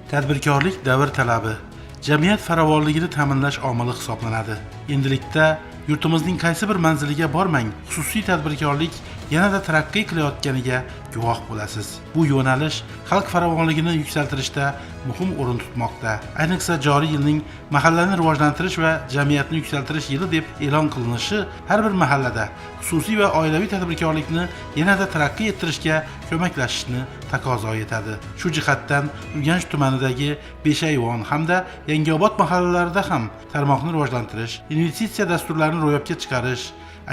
Tadbirkorlik davr talabi, jamiyat farovonligini ta'minlash omili hisoblanadi. Endilikda yurtimizning qaysi bir manziliga bormang, xususiy tadbirkorlik yanada taraqqiy qilayotganiga guvoh bo'lasiz. Bu yo'nalish xalq farovonligini yuksaltirishda muhim o'rin tutmoqda. Ayniqsa joriy yilning mahallani rivojlantirish va jamiyatni yuksaltirish yili deb e'lon qilinishi har bir mahallada xususiy va oilaviy tadbirkorlikni yanada taraqqiy ettirishga ko'maklashishni taqozo etadi. Shu jihatdan Urganch tumanidagi Beshayvon hamda Yangiobod mahallalarida ham tarmoqni rivojlantirish, investitsiya dasturlarini ro'yobga chiqarish,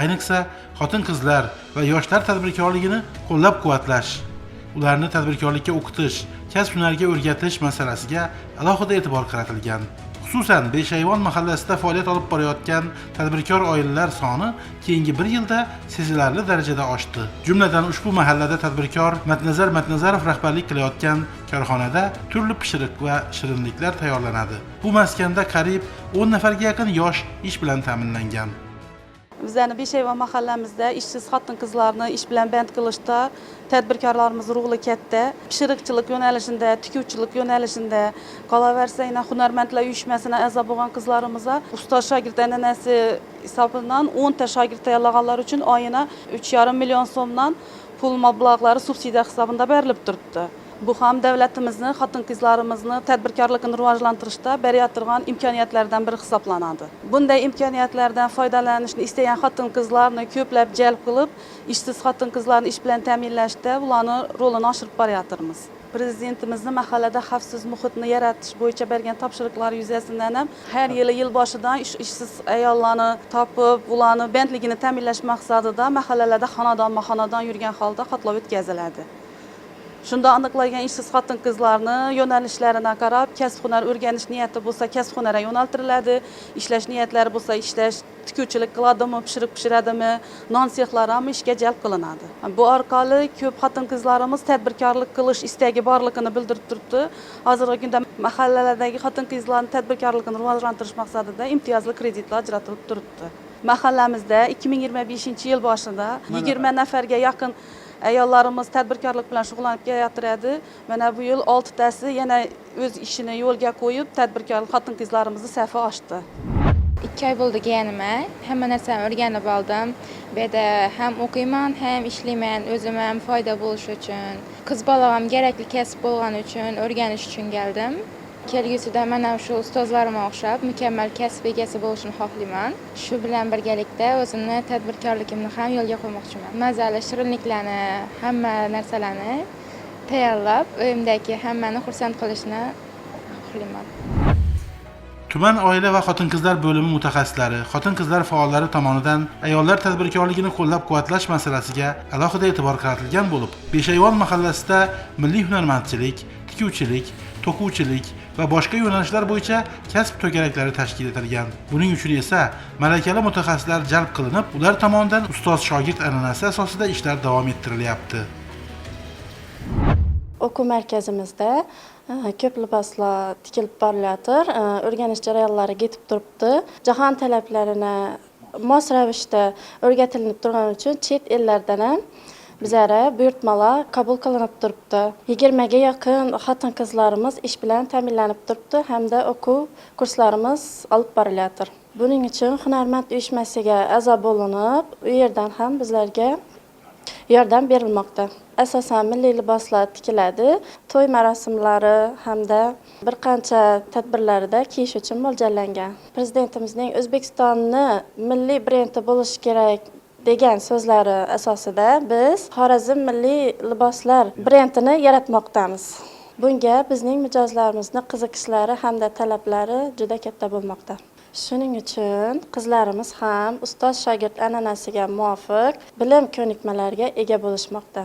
ayniqsa xotin-qizlar va yoshlar tadbirkorligini qo'llab-quvvatlash, ularni tadbirkorlikka o'qitish, kasb-hunarga o'rgatish masalasiga alohida e'tibor qaratilgan. Xususan, Beshayvon mahallasida faoliyat olib borayotgan tadbirkor oilalar soni keyingi bir yilda sezilarli darajada oshdi. Jumladan, ushbu mahallada tadbirkor Matnazar Matnazarov rahbarlik qilayotgan korxonada turli pishiriq va shirinliklar tayyorlanadi. Bu maskanda qariyb 10 nafarga yaqin yosh ish bilan ta'minlangan. Bizlarni Beshayvon mahallamizda ishsiz xotin-qizlarni ish bilan band qilishda tadbirkorlarimiz roli katta. Pishiriqchilik yo'nalishida, tikuvchilik yo'nalishida, qolaversa yana hunarmandlar uyushmasina a'zo bo'lgan qizlarimizga ustoz shogird an'anasi hisobidan 10 ta shogird tayyorlaganlar uchun oyina 3,5 million so'mdan pul mablag'lari subsidiya hisobida berilib turibdi. Bu ham davlatimizni xotin-qizlarimizni tadbirkorligini rivojlantirishda berayotgan imkoniyatlardan biri hisoblanadi. Bunday imkoniyatlardan foydalanishni istagan xotin-qizlarni ko'plab jalb qilib, ishsiz xotin-qizlarni ish bilan ta'minlashda ularni rolini oshirib borayotirmiz. Prezidentimizni mahallada xavfsiz muhitni yaratish bo'yicha bergan topshiriqlari yuzasidan ham har yili yil boshidan ishsiz ayollarni topib, ularni bandligini ta'minlash maqsadida mahallalarda xonadonma-xonadon yurgan holda xatlov o'tkaziladi. Shunda aniqlangan ishsiz xotin-qizlarni yo'nalishlarini qarab, kasb-hunar o'rganish niyati bo'lsa, kasb-hunarga yo'naltiriladi, ishlash niyatlari bo'lsa, ishlash, tikuvchilik qiladimi, pishiriq pishiradimi, non sexlari ham ishga jalb qilinadi. Bu orqali ko'p xotin-qizlarimiz tadbirkorlik qilish istagi borligini bildirib turibdi. Hozirgi kunda mahallalardagi xotin-qizlarning tadbirkorligini rivojlantirish maqsadida imtiyozli kreditlar ajratilib turibdi. Mahallamizda 2025-yil boshida 20 nafarga yaqin ayollarimiz tadbirkorlik bilan shug'ullanib kelayotiradi. Mana bu yil 6 tasi yana o'z ishini yo'lga qo'yib, tadbirkor xotin-qizlarimizni safi oshdi. 2 oy bo'ldi kelganima, hamma narsani o'rganib oldim. Bu yerda ham o'qiyman, ham ishlayman, o'zim ham foyda bo'lishi uchun. Qiz bolaga ham kerakli kasb bo'lgani uchun o'rganish uchun keldim. Kelgusida man ham shu ustozlarimga o'xshab mukammal kasb egasi bo'lishni xohlayman. Shu bilan birgalikda o'zimni tadbirkorligimni ham yo'lga qo'ymoqchiman. Mazali shirinliklarni, hamma narsalarni tayyorlab, uyimdagi hammani xursand qilishni xohlayman. Tuman oila va xotin-qizlar bo'limi mutaxassislari, xotin-qizlar faollari tomonidan ayollar tadbirkorligini qo'llab-quvvatlash masalasiga alohida e'tibor qaratilgan bo'lib, Beshayvon mahallasida milliy hunarmandchilik, tikuvchilik, to'quvchilik va boshqa yo'nalishlar bo'yicha kasb to'garaklari tashkil etilgan. Buning uchun esa malakali mutaxassislar jalb qilinib, ular tomonidan ustoz shogird an'anasi asosida ishlar davom ettirilyapti. O'quv markazimizda ko'p liboslar tikilib borilayotir. O'rganish jarayonlari ketib turibdi. Jahon talablarini mos ravishda o'rgatilinib turgani uchun chet ellardan ham bizlara buyurtmalar qabul qilinib turibdi. 20ga yaqin xotin qizlarimiz ish bilan ta'minlanib turibdi hamda o'quv kurslarimiz olib borilayotir. Buning uchun Hunarmand uyushmasiga a'zo bo'linib, u yerdan ham bizlarga yordam berilmoqda. Asosan milliy liboslar tikiladi, to'y marosimlari hamda bir qancha tadbirlarda kiyish uchun mo'ljallangan. Prezidentimizning O'zbekistonni milliy brendi bo'lishi kerak degan so'zlari asosida biz Xorazm milliy liboslar brendini yaratmoqdamiz. Bunga bizning mijozlarimizni qiziqishlari hamda talablari juda katta bo'lmoqda. Shuning uchun qizlarimiz ham ustoz shogird an'anasiga muvofiq bilim ko'nikmalarga ega bo'lishmoqda.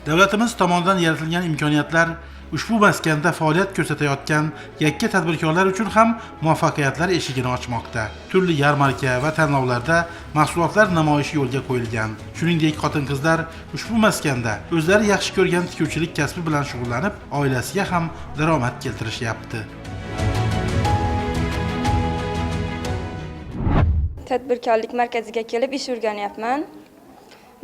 Davlatimiz tomonidan yaratilgan imkoniyatlar ushbu maskanda faoliyat ko'rsatayotgan yakka tadbirkorlar uchun ham muvaffaqiyatlar eshigini ochmoqda. Turli yarmarka va tanlovlarda mahsulotlar namoyishi yo'lga qo'yilgan. Shuningdek, xotin-qizlar ushbu maskanda o'zlari yaxshi ko'rgan tikuvchilik kasbi bilan shug'ullanib, oilasiga ham daromad keltirishyapti. Tadbirkorlik markaziga kelib ish o'rganyapman.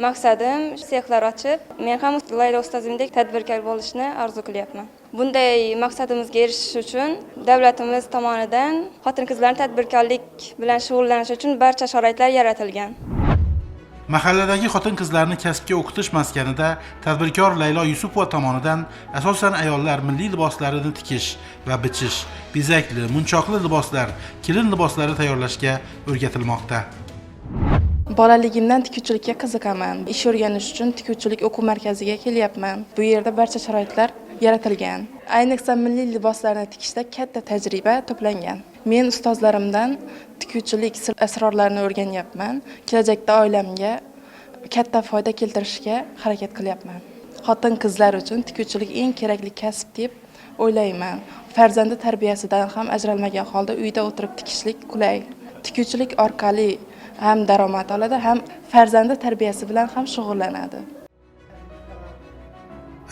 Maqsadim sexlar ochib, men ham Laylo ustozimdek tadbirkor bo'lishni orzu qilyapman. Bunday maqsadimizga erishish uchun davlatimiz tomonidan xotin-qizlarni tadbirkorlik bilan shug'ullanishi uchun barcha sharoitlar yaratilgan. Mahalladagi xotin-qizlarni kasbga o'qitish maskanida tadbirkor Laylo Yusupova tomonidan asosan ayollar milliy liboslarini tikish va bichish, bezakli, munchoqli liboslar, kelin liboslari tayyorlashga o'rgatilmoqda. Bolaligimdan tikuvchilikka qiziqaman. Ish o'rganish uchun tikuvchilik o'quv markaziga kelyapman. Bu yerda barcha sharoitlar yaratilgan. Ayniqsa milliy liboslarni tikishda katta tajriba to'plangan. Men ustozlarimdan tikuvchilik sir asrorlarini o'rganyapman. Kelajakda oilamga katta foyda keltirishga harakat qilyapman. Xotin-qizlar uchun tikuvchilik eng kerakli kasb deb o'ylayman. Farzandi tarbiyasidan ham ajralmagan holda uyda o'tirib tikishlik qulay. Tikuvchilik orqali ham daromad oladi, ham farzandi tarbiyasi bilan ham shug'ullanadi.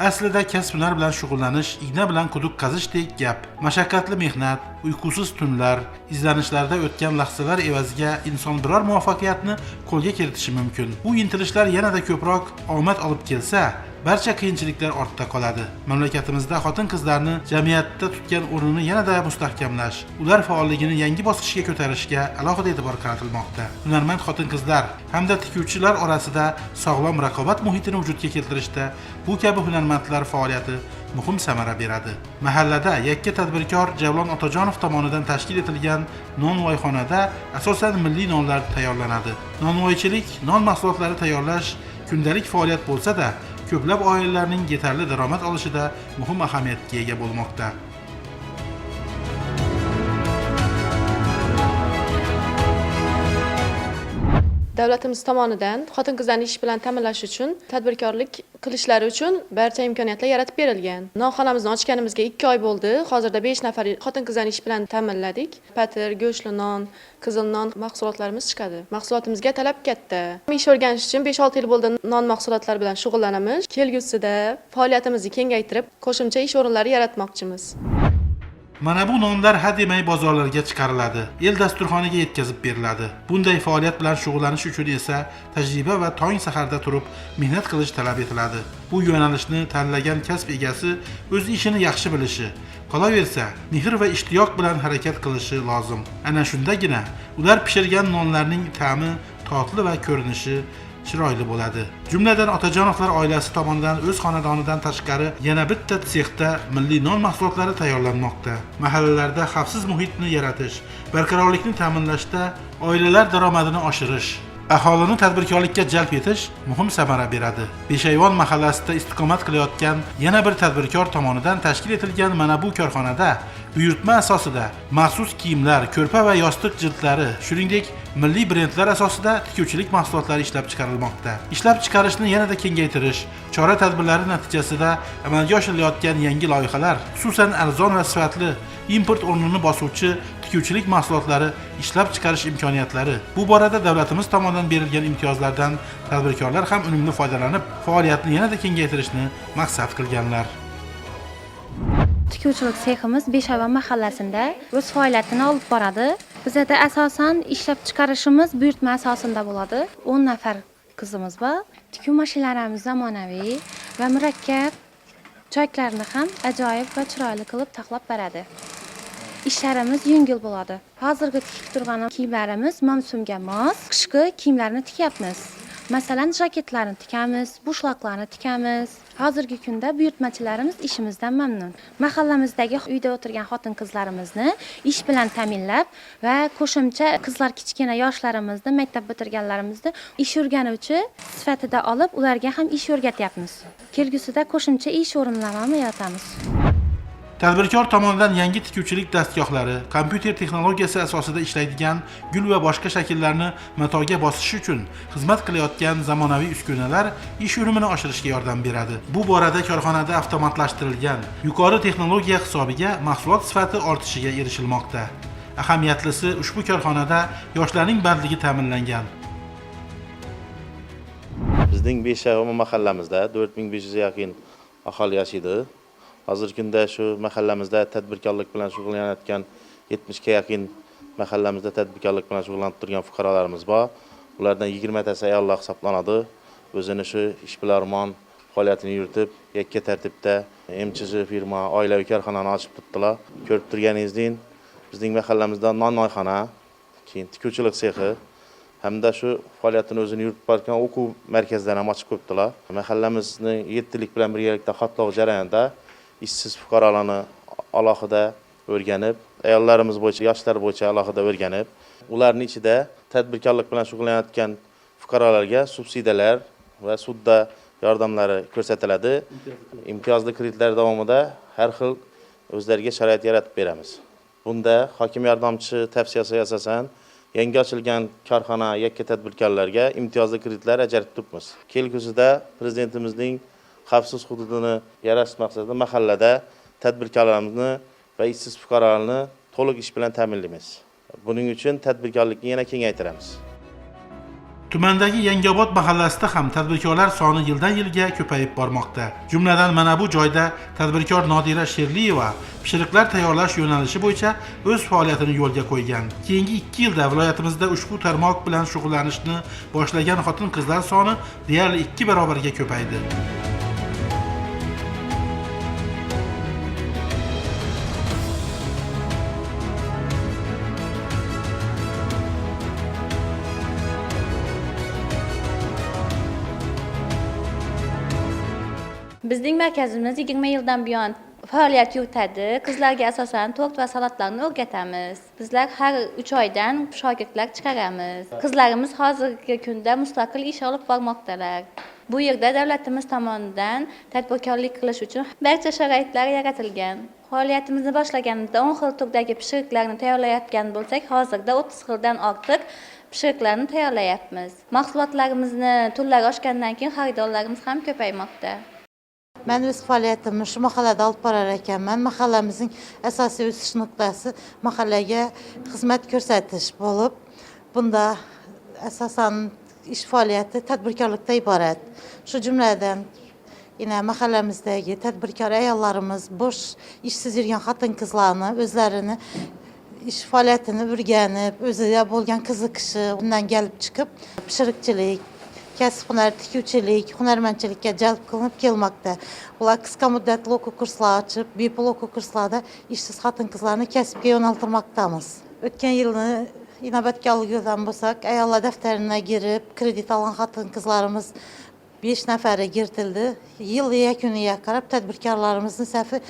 Aslida kasb-hunar bilan shug'ullanish igna bilan quduq qazishdek gap. Mashaqqatli mehnat, uyqusiz tunlar, izlanishlarda o'tgan lahzalar evaziga inson biror muvaffaqiyatni qo'lga kiritishi mumkin. Bu intilishlar yanada ko'proq omad olib kelsa, barcha qiyinchiliklar ortda qoladi. Mamlakatimizda xotin-qizlarni jamiyatda tutgan o'rnini yanada mustahkamlash, ular faolligini yangi bosqichga ko'tarishga alohida e'tibor qaratilmoqda. Hunarmand xotin-qizlar hamda tikuvchilar orasida sog'lom raqobat muhitini vujudga keltirishda bu kabi hunarmandlar faoliyati muhim samara beradi. Mahallada yakka tadbirkor Javlon Otajonov tomonidan tashkil etilgan nonvoyxonada asosan milliy nonlar tayyorlanadi. Nonvoychilik, non mahsulotlari tayyorlash kundalik faoliyat bo'lsa-da, ko'plab oilalarning yetarli daromad olishida muhim ahamiyatga ega bo'lmoqda. Davlatimiz tomonidan xotin-qizlarni ish bilan ta'minlash uchun, tadbirkorlik qilishlari uchun barcha imkoniyatlar yaratib berilgan. Nonxonamizni ochganimizga 2 oy bo'ldi. Hozirda 5 nafar xotin-qizlarni ish bilan ta'minladik. Patir, go'shtli non, qizil non mahsulotlarimiz chiqadi. Mahsulotimizga talab katta. Ish o'rganish uchun 5-6 yil bo'ldi non mahsulotlari bilan shug'ullanamiz. Kelgusida faoliyatimizni kengaytirib, qo'shimcha ish o'rinlari yaratmoqchimiz. Mana bu nonlar hademay bozorlarga chiqariladi, el dasturxoniga yetkazib beriladi. Bunday faoliyat bilan shug'ullanish uchun esa tajriba va tong saharda turib mehnat qilish talab etiladi. Bu yo'nalishni tanlagan kasb egasi o'z ishini yaxshi bilishi, qolaversa, mehr va ishtiyoq bilan harakat qilishi lozim. Ana shundagina ular pishirgan nonlarning ta'mi totli va ko'rinishi chiroyli bo'ladi. Jumladan, Otajonovlar oilasi tomonidan o'z xonadonidan tashqari yana bitta sexda milliy non mahsulotlari tayyorlanmoqda. Mahallalarda xavfsiz muhitni yaratish, barqarorlikni ta'minlashda oilalar daromadini oshirish, aholini tadbirkorlikka jalb etish muhim samara beradi. Beshayvon mahallasida istiqomat qilayotgan yana bir tadbirkor tomonidan tashkil etilgan mana bu korxonada buyurtma asosida maxsus kiyimlar, ko'rpa va yostiq jildlari, shuningdek milliy brendlar asosida tikuvchilik mahsulotlari ishlab chiqarilmoqda. Ishlab chiqarishni yanada kengaytirish, chora-tadbirlari natijasida amalga oshirilayotgan yangi loyihalar, xususan arzon va sifatli import o'rnini bosuvchi tikuvchilik mahsulotlari ishlab chiqarish imkoniyatlari, bu borada davlatimiz tomonidan berilgan imtiyozlardan tadbirkorlar ham unumli foydalanib, faoliyatni yanada kengaytirishni maqsad qilganlar. Tikuvchilik seximiz Beshayvon mahallasida o'z faoliyatini olib boradi. Bizada asosan ishlab chiqarishimiz buyurtma asosida bo'ladi. 10 nafar qizimiz bor. Tikuv mashinalarimiz zamonaviy va murakkab choylarni ham ajoyib va chiroyli qilib taxlab beradi. Ishlarimiz yengil bo'ladi. Hozirgi tikib turgan kiyimlarimiz mavsumga mos qishki kiyimlarni tikyapmiz. Masalan, jaketlarni tikamiz, bushloqlarni tikamiz. Hozirgi kunda buyurtmachilarimiz ishimizdan mamnun. Mahallamizdagi uyda o'tirgan xotin-qizlarimizni ish bilan ta'minlab va qo'shimcha qizlar kichkina yoshlarimizni, maktab bitirganlarimizni ish o'rganuvchi sifatida olib, ularga ham ish o'rgatyapmiz. Kelgusida qo'shimcha ish o'rinlarini yaratamiz. Tadbirkor tomonidan yangi tikuvchilik dastgohlari, kompyuter texnologiyasi asosida ishlaydigan gul va boshqa shakllarni matoga bosish uchun xizmat qilayotgan zamonaviy uskunalar ish unumini oshirishga yordam beradi. Bu borada korxonada avtomatlashtirilgan yuqori texnologiya hisobiga mahsulot sifati ortishiga erishilmoqda. Ahamiyatlisi, ushbu korxonada yoshlarning bandligi ta'minlangan. Bizning Beshayvon mahallamizda 4500 ga yaqin aholi yashaydi. Hozirgi kunda shu mahallamizda tadbirkorlik bilan shug'ullanayotgan 70 ga yaqin mahallamizda tadbirkorlik bilan shug'ullanib turgan fuqarolarimiz bor. Ulardan 20 tasi ayollar hisoblanadi. O'zini shu ishbilarmon Faoliyatini yuritib, yakka tartibda MChJ firma oilaviy korxonani ochib turibdilar. Ko'rib turganingizdek, bizning mahallamizda nonvoyxona, keyin tikuvchilik sexi hamda shu faoliyatini o'zini yuritib borgan o'quv markazlarini ham ochib qo'yibdilar. Mahallamizni yettilik bilan birgalikda xatlov jarayonida ishsiz fuqarolarni alohida o'rganib, ayollarimiz bo'yicha, yoshlar bo'yicha alohida o'rganib, ularning ichida tadbirkorlik bilan shug'ullanayotgan fuqarolarga subsidiyalar va sudda yordamlari ko'rsatiladi. Imtiyozli kreditlar davomida har xil o'zlariga sharoit yaratib beramiz. Bunda hokim yordamchisi tavsiyasiga asosan yangi ochilgan korxona yakka tadbirkorlarga imtiyozli kreditlar ajratib turibmiz. Kelgusida prezidentimizning xavfsiz hududini yaratish maqsadida mahallada tadbirkorlarimizni va ishsiz fuqarolarni to'liq ish bilan ta'minlaymiz. Buning uchun tadbirkorlikni yana kengaytiramiz. Tumandagi Yangiobod mahallasida ham tadbirkorlar soni yildan yilga ko'payib bormoqda. Jumladan mana bu joyda tadbirkor Nodira Sherliyeva pishiriqlar tayyorlash yo'nalishi bo'yicha o'z faoliyatini yo'lga qo'ygan. Keyingi 2 yilda viloyatimizda ushbu tarmoq bilan shug'ullanishni boshlagan xotin-qizlar soni deyarli 2 barobarga ko'paydi. Bizning markazimiz 20 yildan buyon faoliyat yuritadi. Qizlarga asosan tort va salatlarni o'rgatamiz. Bizlar har 3 oydan shogirdlar chiqaramiz. Qizlarimiz hozirgi kunda mustaqil ish olib bormoqdalar. Bu yerda davlatimiz tomonidan tadbirkorlik qilish uchun barcha sharoitlar yaratilgan. Faoliyatimizni boshlaganimizda 10 xil turdagi pishiriqlarni tayyorlayotgan bo'lsak, hozirda 30 xildan ortiq pishiriqlarni tayyorlayapmiz. Mahsulotlarimizni turlari oshgandan keyin xaridorlarimiz ham ko'paymoqda. Mən öz fəaliyyətimi şu mahallədə alıb barar ekanman. Mahalləmizin əsasi ösüş nöqtəsi mahalləyə xidmət göstəriş olub. Bunda əsasən iş fəaliyyəti tədbirkarlıqda ibarət. Şu cümlədən yenə mahalləmizdəki tədbirkar əyallarımız, boş işsiz yürüyən xatın-qızlarını özlərini iş fəaliyyətini öyrənib, özə bo'lgan qiziqishi undan gəlib çıxıb pişirikçilik, kasb hunar tikuvchilik, hunarmandchilikka jalb qilinib kelmoqda. Ular qisqa muddatli o'quv kurslari ochib, bepul o'quv kurslarida ishsiz xotin-qizlarni kasbga yo'naltirmoqdamiz. O'tgan yilni inobatga olgan bo'lsak, ayollar daftarına girib kredit olgan xotin-qizlarimiz 5 nafari kiritildi. Yil yakuniga qarab tadbirkorlarimizning safi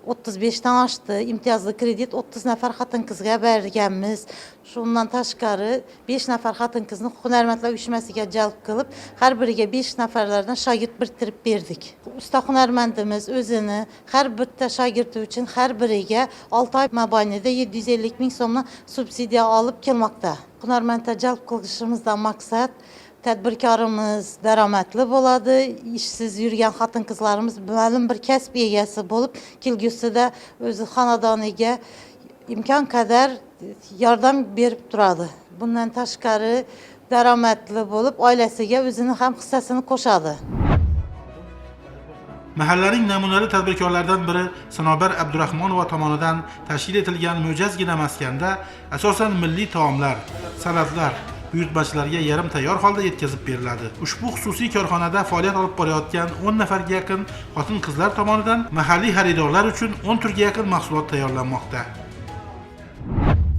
35 dan oshdi. Imtiyozli kredit 30 nafar xotin-qizga berganmiz. Shundan tashqari 5 nafar xotin-qizni hunarmandlar uyushmasiga jalb qilib, har biriga 5 nafarlardan shogird biriktirib berdik. Usta hunarmandimiz o'zini har bitta shogirdi uchun har biriga 6 oy mobaynida 750 ming so'mdan subsidiya olib kelmoqda. Hunarmandlar jalb qilishimizdan maqsad tadbirkorimiz daromadli bo'ladi, ishsiz yurgan xotin-qizlarimiz ma'lum bir kasb egasi bo'lib, kelgusida o'zi xonadoniga imkon qadar yordam berib turadi. Bundan tashqari daromadli bo'lib, oilasiga o'zini ham hissasini qo'shadi. Mahallaning namunali tadbirkorlardan biri Sanobar Abdurahmonova tomonidan tashkil etilgan mo'jazgina maskanda asosan milliy taomlar, salatlar buyurtmachilarga yarim tayyor holda yetkazib beriladi. Ushbu xususiy korxonada faoliyat olib borayotgan 10 nafarga yaqin xotin-qizlar tomonidan mahalliy xaridorlar uchun 10 turga yaqin mahsulot tayyorlanmoqda.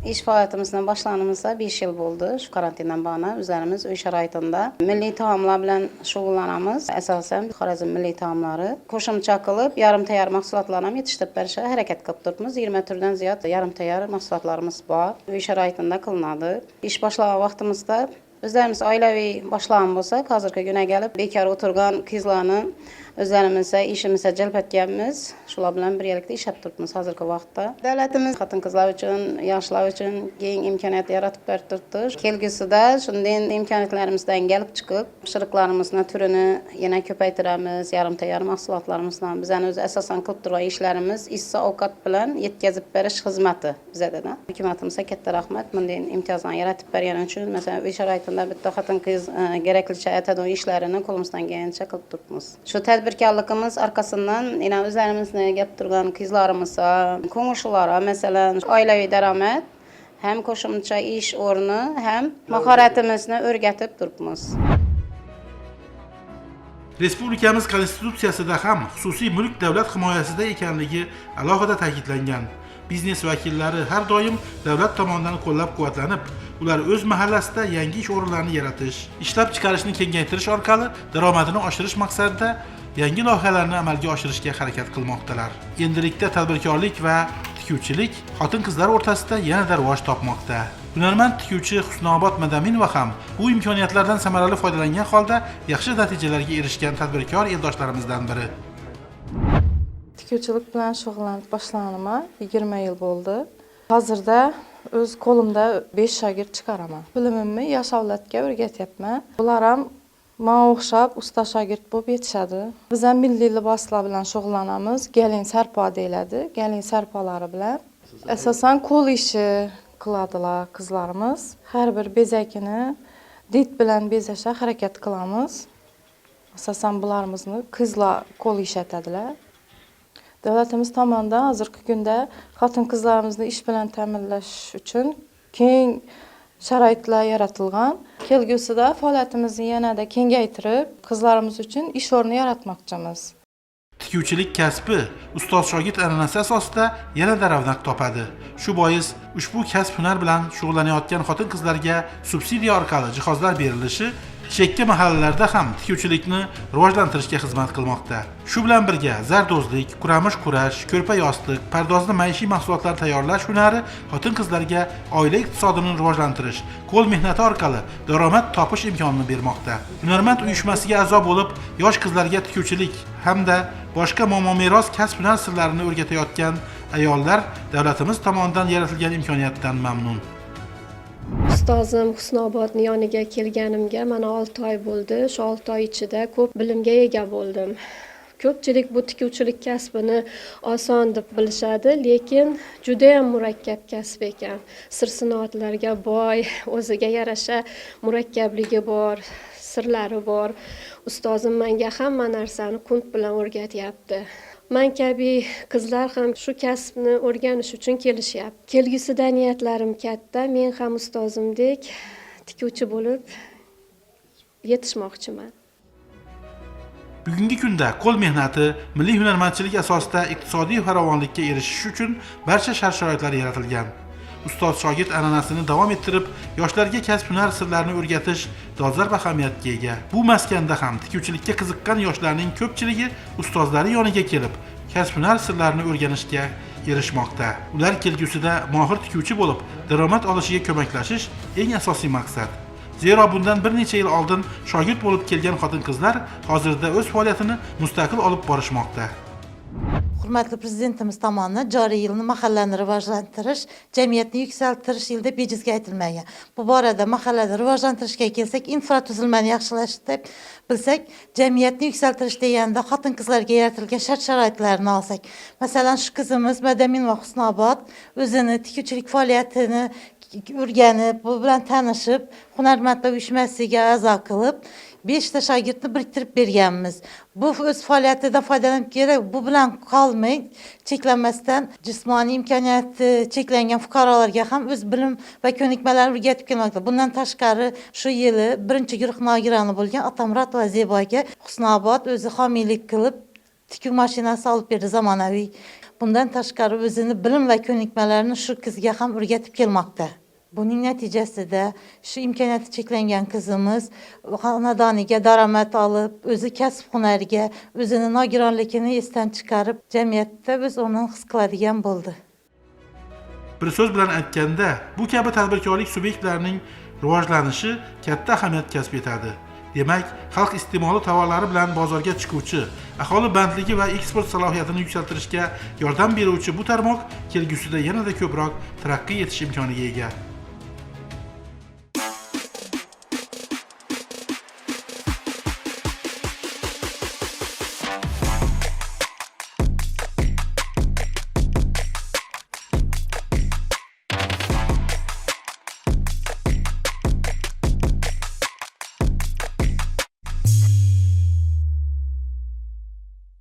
İş fəaliyyətimizdən başlanımızda 5 yil oldu. Şu karantindan bağlı üzərimiz uy şəraitində milli taamlar bilan şuğullanamız. Əsasən Xorazm milli taamları qoşumça qılıb yarım tayar mahsulotlarni ham yetishtirib berishga harakat qilib turibmiz. 20 turdan ziyod yarım tayar mahsulotlarimiz bor. Uy şəraitində qılınadi. İş başlagan vaqtimizda o'zlarimiz oilaviy boshlagan bo'lsak, hozirgi kunga kelib bekor o'tirgan qizlarni o'zlarimizga ishimizga jalb etganmiz. Shular bilan birgalikda ishlab turibmiz hozirgi vaqtda. Davlatimiz xotin-qizlar uchun, yoshlar uchun keng imkoniyat yaratib berib turibdi. Kelgusida shunday imkoniyatlarimizdan kelib chiqib, pishiriqlarimizni turini yana ko'paytiramiz, yarim tayyor mahsulotlarimizni. Bizani o'zi asosan qilib turgan ishlarimiz issiq ovqat bilan yetkazib berish xizmati bizada. Hukumatimizga katta rahmat, bunday imtiyozlarni yaratib bergani uchun. Masalan, uy sharoitida bitta xotin-qiz keraklicha aytadigan ishlarini qo'limizdan kelgancha qilib turibmiz. Shu tadbirkorligimiz arkasından yine o'zlarimizni gap turgan qizlarimiz, qo'ng'ishilar, masalan, oilaviy daromad, ham qo'shimcha ish o'rni, ham mahoratimizni o'rgatib turibmiz. Respublikamiz konstitutsiyasida ham xususiy mulk davlat himoyasida ekanligi alohida ta'kidlangan. Biznes vakillari har doim davlat tomonidan qo'llab-quvvatlanib, ular o'z mahallasida yangi ish o'rinlarini yaratish, ishlab chiqarishni kengaytirish orqali daromadini oshirish maqsadida yangi loyihalarni amalga oshirishga harakat qilmoqdalar. Endilikda tadbirkorlik va tikuvchilik xotin-qizlar o'rtasida yanada rivoj topmoqda. Hunarmand tikuvchi Husnobod Madaminova ham bu imkoniyatlardan samarali foydalangan holda yaxshi natijalarga erishgan tadbirkor eldoshlarimizdan biri. Tikuvchilik bilan shug'ullanib boshlaganimga 20 yil bo'ldi. Hozirda o'z qo'limda 5 shogird chiqaraman. Bilimimni yosh avlodga o'rgatyapman. Bular ham menga o'xshab usta shogird bo'lib yetishadi. Biz ham milliy liboslar bilan shug'ullanamiz. Gelin sarpo deyiladi. Gelin sarpolari bilan. Asosan qo'l ishi qiladilar qizlarimiz. Har bir bezakini did bilan bezashga harakat qilamiz. Asosan bularimizni qizlar qo'l ishlatadilar. Davlatimiz tomonidan hozirgi kunda xotin-qizlarimizni ish bilan ta'minlash uchun keng sharoitlar yaratilgan. Kelgusida faoliyatimizni yanada kengaytirib, qizlarimiz uchun ish o'rni yaratmoqchimiz. Tikuvchilik kasbi ustoz shogird an'anasi asosida yanada ravnaq topadi. Shu bois ushbu kasb hunar bilan shug'ullanayotgan xotin-qizlarga subsidiya orqali jihozlar berilishi chekka mahallalarda ham tikuvchilikni rivojlantirishga xizmat qilmoqda. Shu bilan birga zardo'zlik, quramish qurash, ko'rpa yostiq, pardozli maishiy mahsulotlar tayyorlash hunari xotin-qizlarga oila iqtisodini rivojlantirish, qo'l mehnati orqali daromad topish imkonini bermoqda. Hunarmand uyushmasiga a'zo bo'lib, yosh qizlarga tikuvchilik hamda boshqa momo-meros kasb hunar sirlarini o'rgatayotgan ayollar davlatimiz tomonidan yaratilgan imkoniyatdan mamnun. Ustozim Husnobodni yoniga kelganimga mana 6 oy bo'ldi. Shu 6 oy ichida ko'p bilimga ega bo'ldim. Ko'pchilik bu tikuvchilik kasbini oson deb bilishadi, lekin juda ham murakkab kasb ekan. Sir-sinoatlarga boy, o'ziga yarasha murakkabligi bor, sirlari bor. Ustozim menga hamma narsani qunt bilan o'rgatyapti. Men kabi qizlar ham shu kasbni o'rganish uchun kelishyapti. Kelgusida niyatlarim katta. Men ham ustozimdek tikuvchi bo'lib yetishmoqchiman. Bugungi kunda qo'l mehnati, milliy hunarmandchilik asosida iqtisodiy farovonlikka erishish uchun barcha shart-sharoitlar yaratilgan. Ustoz shogird an'anasini davom ettirib, yoshlarga kasb hunar sirlarini o'rgatish dolzarb ahamiyatga ega. Bu maskanda ham tikuvchilikka qiziqqan yoshlarning ko'pchiligi ustozlari yoniga kelib, kasb hunar sirlarini o'rganishga erishmoqda. Ular kelgusida mohir tikuvchi bo'lib, daromad olishiga ko'maklashish eng asosiy maqsad. Zero bundan bir necha yil oldin shogird bo'lib kelgan xotin-qizlar hozirda o'z faoliyatini mustaqil olib borishmoqda. Hurmatli prezidentimiz tomonidan joriy yilni mahallani rivojlantirish, jamiyatni yuksaltirish yili deb bejizga aytilmagan. Bu borada mahallani rivojlantirishga kelsak, infratuzilmani yaxshilash deb bilsak, jamiyatni yuksaltirish deganda xotin-qizlarga yaratilgan shart-sharoitlarni olsak. Masalan, shu qizimiz Madaminova Husnobod o'zini tikuvchilik faoliyatini o'rganib, bu bilan tanishib, hunarmandlar uyushmasiga a'zo qilib, 5 ta shogirdni biriktirib berganmiz. Bu o'z faoliyatidan foydalanib kerak, bu bilan qolmay, cheklanmasdan jismoniy imkoniyati cheklangan fuqarolarga ham o'z bilim va ko'nikmalarini o'rgatib kelmoqda. Bundan tashqari shu yili 1-guruh nogironi bo'lgan Atamurod va Zeboga Husnobod o'zi homiylik qilib tikuv mashinasi olib berdi zamonaviy. Bundan tashqari o'zini bilim va ko'nikmalarini shu qizga ham o'rgatib kelmoqda. Buning natijasida shu imkoniyati cheklangan qizimiz xonadoniga daromad olib, o'zi kasb hunariga, o'zini nogironligini esdan chiqarib, jamiyatda o'z o'rnini his qiladigan bo'ldi. Bir so'z bilan aytganda, bu kabi tadbirkorlik subyektlarining rivojlanishi katta ahamiyat kasb etadi. Demak, xalq iste'moli tovarlari bilan bozorga chiquvchi, aholi bandligi va eksport salohiyatini yuksaltirishga yordam beruvchi bu tarmoq kelgusida yanada ko'proq taraqqiy etish imkoniga ega.